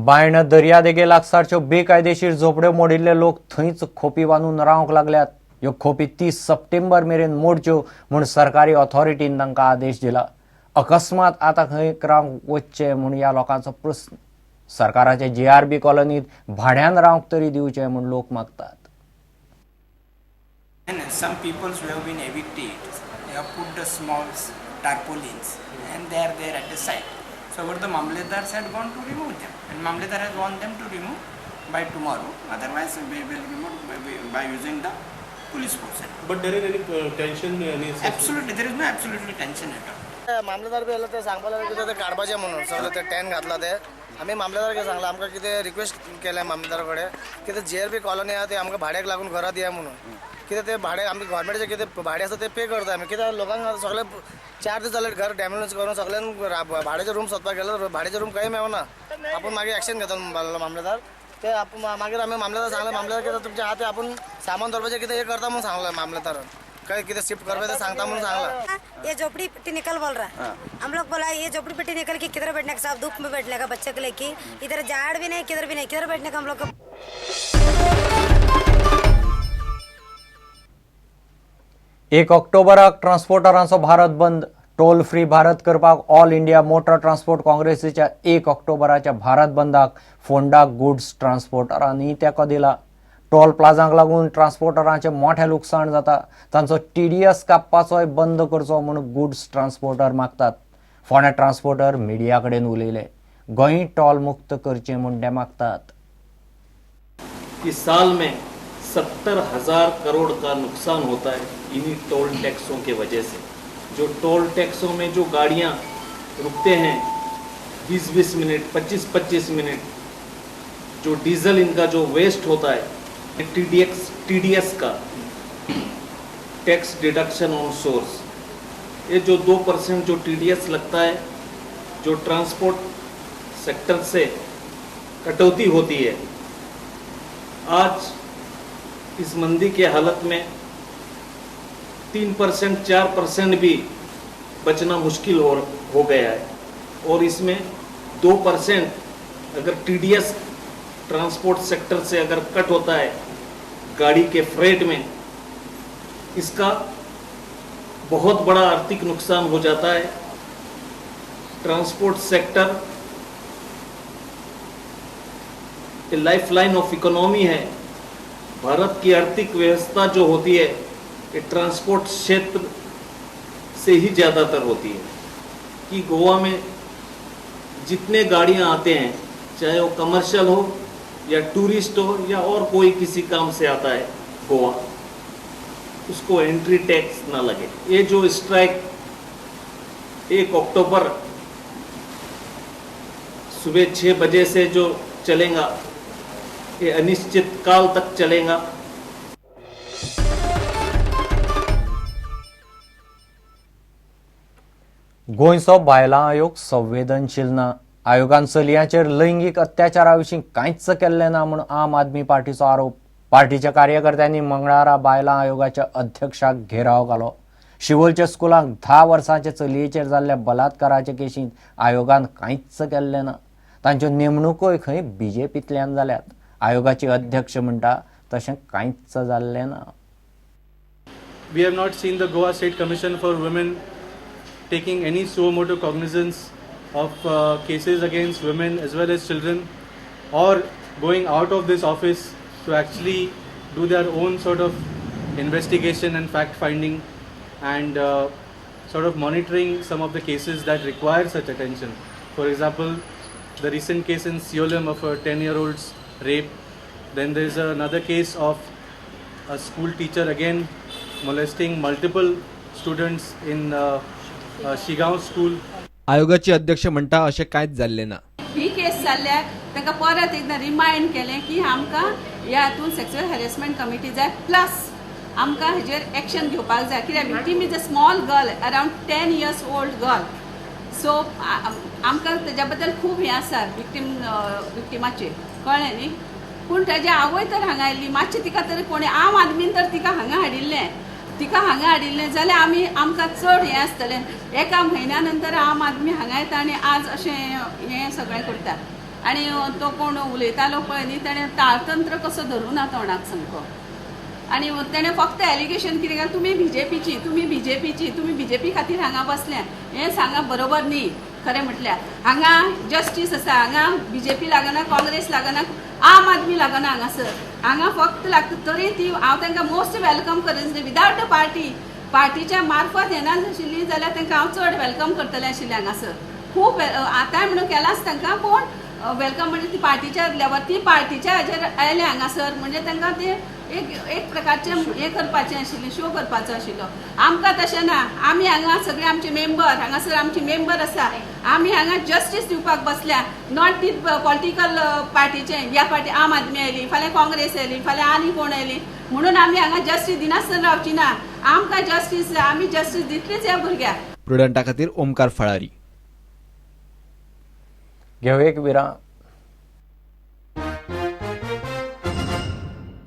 बायण दर्यादेगे लागसारच्यो बेकायदेशीर झोपड्यो मोडिल्ले लोक थंयच खोपी बांदून रावंक लागल्यात. ह्यो खोपी 30 सप्टेंबर मेरेन मोडच्यो म्हूण सरकारी ऑथॉरिटीन तांकां आदेश दिला. अकस्मात आतां खंय रावंक वचचें म्हूण ह्या लोकांचो प्रस्न. सरकाराचे जीआरबी कॉलनीत भाड्यान रावंक तरी दिवचें म्हूण लोक मागतात. And some people who have been evicted, they have put the small tarpaulins and they are there at the site. So what the Mamledars had gone to remove them, and Mamledar has warned them to remove by tomorrow, otherwise we will remove by using the police force. But there is any tension? Any Absolutely, there is no absolutely tension at all. मामलेदार बी आयले ते सांगपाक लागले कितें ते काडपाचें म्हणून सगळें ते टेंट घातला ते आमी मामलेदाराक सांगलां, आमकां कितें रिक्वेस्ट केलें मामलेदारा कडेन कितें जीआरबी कॉलनी आहा ते आमकां भाड्याक लागून घरां दिया म्हणून. कितें ते भाडें आमी गव्हर्मेंटाचें कितें भाडें आसा तें पे करता आमी. कित्याक लोकांक सगळे 4 दीस जाले घर डॅमेज करून सगळ्यांक भाड्याचे रूम सोदपाक गेले, भाड्याचे रूम खंय मेळना. आपूण मागीर एक्शन घेता मामलेदार ते आपूण मागीर आमी मामलेदार सांगलें, मामलेदार कितें तुमचें आहा तें आपूण सामान दवरपाचें कितें हें करता म्हणून सांगलें मामलेदारान. काय कितें शिफ्ट करपाचें तें सांगता म्हणून सांगलां. ये झोपड़ी पट्टी निकल बोल रहा है, हम लोग बोला ये झोपड़ी पट्टी निकल के किधर बैठने का साहब, धूप में बैठने का बच्चे को लेके, इधर झाड़ भी नहीं किधर भी नहीं, किधर बैठने का हम लोग को. 1 ऑक्टोबराक ट्रान्सपोर्टरांचो भारत बंद. टोल फ्री भारत करपाक ऑल इंडिया मोटर ट्रान्सपोर्ट काँग्रेसीच्या 1 ऑक्टोबराच्या भारत बंदाक फोंडा गुड्स ट्रान्सपोर्टरांनी तेंको दिला. टोल प्लाझांक लागून ट्रान्सपोर्टरांचें मोठें लुकसाण जाता. तांचो टीडीएस कापपाचोय बंद करचो म्हूण गुड्स ट्रान्सपोर्टर मागतात. फोंड्या ट्रान्सपोर्टर मिडिया कडेन उलयले. गोंय टोल मुक्त करचें म्हूण ते मागतात. कि साल में 70,000 करोड़ का नुकसान होता है इन्हीं टोल टैक्सों के वजह से. जो टोल टैक्सों में जो गाड़ियां रुकते हैं 20-20 मिनट 25-25 मिनट, जो डीजल इनका जो वेस्ट होता है, टीडीएस का टैक्स डिडक्शन ऑन सोर्स, ये जो 2% जो टीडीएस लगता है, जो ट्रांसपोर्ट सेक्टर से कटौती होती है, आज इस मंदी के हालत में 3% 4% भी बचना मुश्किल हो गया है. और इसमें 2% अगर टीडीएस ट्रांसपोर्ट सेक्टर से अगर कट होता है गाड़ी के फ्रेट में, इसका बहुत बड़ा आर्थिक नुकसान हो जाता है. Transport sector lifeline of economy है. भारत की आर्थिक व्यवस्था जो होती है ये ट्रांसपोर्ट क्षेत्र से ही ज़्यादातर होती है. कि गोवा में जितने गाड़ियाँ आते हैं, चाहे वो कमर्शियल हो या टूरिस्ट हो या और कोई किसी काम से आता है गोवा, उसको एंट्री टैक्स ना लगे. ये जो स्ट्राइक 1 अक्टूबर सुबह 6 बजे से जो चलेगा, ये अनिश्चित काल तक चलेगा. गोंयचो बायलां आयोग संवेदनशील ना. आयोगान चलयांचेर लैंगीक अत्याचारा विशीं कांयच केल्लें ना म्हूण आम आदमी पार्टीचो आरोप. पार्टीच्या कार्यकर्त्यांनी मंगळारा बायलां आयोगाच्या अध्यक्षाक घेराव घालो. शिवोलच्या स्कुलांक 10 वर्सांचे चलयेचेर जाल्ल्या बलात्काराचे केशींत आयोगान कांयच केल्लें ना. तांच्यो नेमणुकोय खंय बीजेपींतल्यान जाल्यात. आयोगाची अध्यक्ष म्हणटा तशें कांयच जाल्लें ना. We have not seen the Goa State Commission for Women taking any suo motu cognizance of cases against women as well as children, or going out of this office to actually do their own sort of investigation and fact finding and sort of monitoring some of the cases that require such attention. For example, the recent case in Siolim of a 10-year-old's rape. Then there is another case of a school teacher again molesting multiple students in Shigaon school. आयोगाची अध्यक्ष म्हणटा अशें कांयच जाल्लें ना. ही केस जाल्ल्याक तांकां परत एकदां रिमायंड केलें की आमकां ह्या हातून सेक्सुअल हॅरेसमेंट कमिटी जाय, प्लस आमकां हेजेर एक्शन घेवपाक जाय. कित्याक victim is a small girl, around 10 years old girl. So आमकां तेज्या बद्दल खूब हें आसा विक्टिमाचेर, कळ्ळें न्ही. पूण तेजी आवय तर हांगा आयिल्ली, मातशी तिका तरी कोणी आम आदमीन तर तिका हांगा हाडिल्लें, तिका हांगा हाडिल्लें जाल्यार आमी आमकां चड हें आसतलें. एका म्हयन्या नंतर आम आदमी हांगा येता आनी आज अशें हें सगळें करता. आनी तो कोण उलयतालो पळय न्ही, तेणें ताळतंत्र कसो धरूं ना तोंडाक सामको. आनी तेणें फक्त एलिगेशन कितें केलें, तुमी बीजेपीची, तुमी बीजेपीची, तुमी बीजेपी खातीर हांगा बसल्या. हें सांगप बरोबर न्ही. खरें म्हटल्यार हांगा जस्टीस आसा, हांगा बीजेपी लागना, काँग्रेस लागना, आम आदमी लागना. हांगासर हांगा फक्त लागता तरी ती हांव तांकां मोस्ट welcome करिनासलें. विदावट अ पार्टी, पार्टीच्या मार्फत येनाशिल्ली जाल्यार तांकां हांव चड welcome करतलें आशिल्लें. हांगासर खूब आतांय म्हणून केलांच तांकां, पूण welcome म्हणजे ती पार्टीच्या लेवल, ती पार्टीच्या हाजेर आयले हांगासर म्हणजे तांकां ते एक एक प्रकारचें हें करपाचें आशिल्लें, शो करपाचो आशिल्लो. आमकां तशें ना. आमी हांगा सगळे आमचे मेंबर हांगासर, आमचे मेंबर आसा. आमी हांगा जस्टीस दिवपाक बसल्या, not ती पॉलिटिकल पार्टीचे. ह्या पार्टी आम आदमी आयली, फाल्यां काँग्रेस आयली, फाल्यां आनी कोण आयली म्हणून आमी हांगा जस्टीस दिनासतना रावची ना. आमकां जस्टीस, आमी जस्टीस दितलीच ह्या भुरग्याक. प्रुडंटा खातीर ओमकार फळारी. घेवं एक विराम.